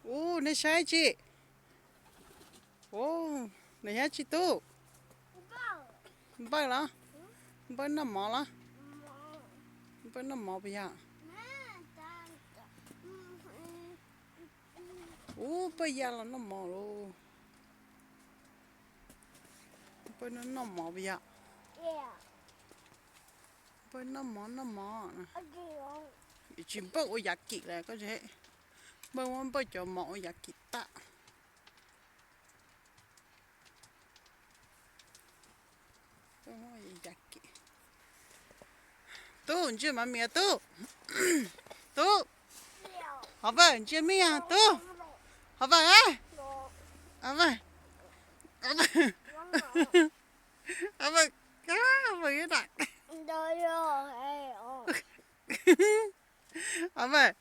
Ub, nej saib tsi. Ub, nws yog tsi tub? Npawj los? Npawj noj mov los? Npawj noj mov puas yog? Ub, npawj ya los noj mov lauj. Npawj noj mov puas yog? Npawj noj mov noj mov. Tsis npawj ua yav kim lawm koj tsev. Npawj muab npawj cov mov ua yav kim tag. Tub, ntsia mas mias tub. Tub, hov vawm ntsia mias tub. Hov vawm a. Hov vawm. Hov vawm, hov vawm ib dam. Hov vawm,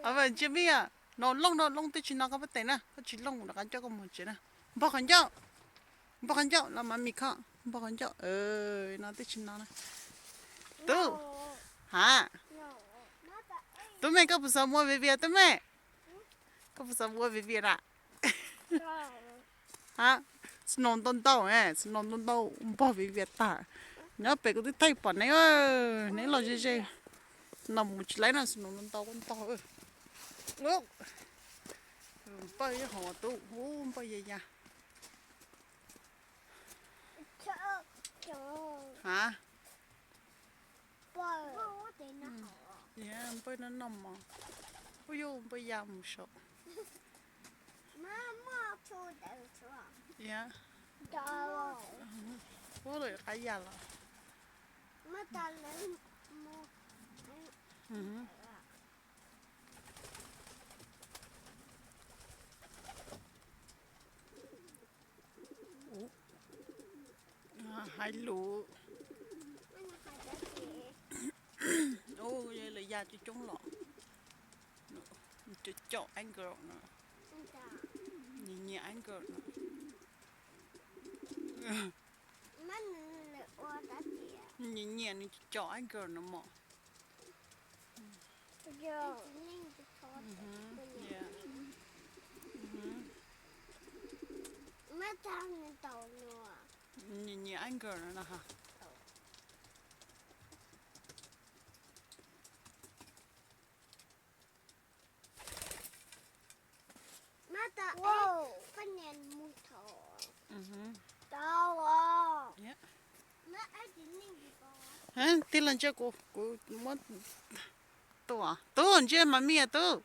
hov vawm ntsia mias. No looj no looj twb tsis no koj pab tes na, koj tsis looj rov qab coj koj mus tsev na. Npog qhov ncauj, npog qhov ncauj los mas mis kho, npog qhov ncauj no twb tsis no na. Tub, ha, tub me koj puas xav mus ua viv vias tub me? Koj puas xav mus ua viv vias na? Ha, snow ntau ntau, snow ntau ntau npog viv vias tag. Nyob pem kuv twb thaij pom neb, neb los ze ze. No mus tsis laib no snow ntau ntau ntog. Npawj ib hov tub, ub npawj ya ya. Ha, npawj noj noj mov. Ub yuj npawj ya mus saum. Ub lawm qab ya los. Hais lus. Ub, lawv ya coob coob los. Cov cov angel no. Nyiam nyiam angel no. Nyiam nyiam nws cov angel no mos. Nyiam nyiam angel no na ha. Tig los ntsia kuv, kuv muab tua. Tub, ntsia mas mias tub.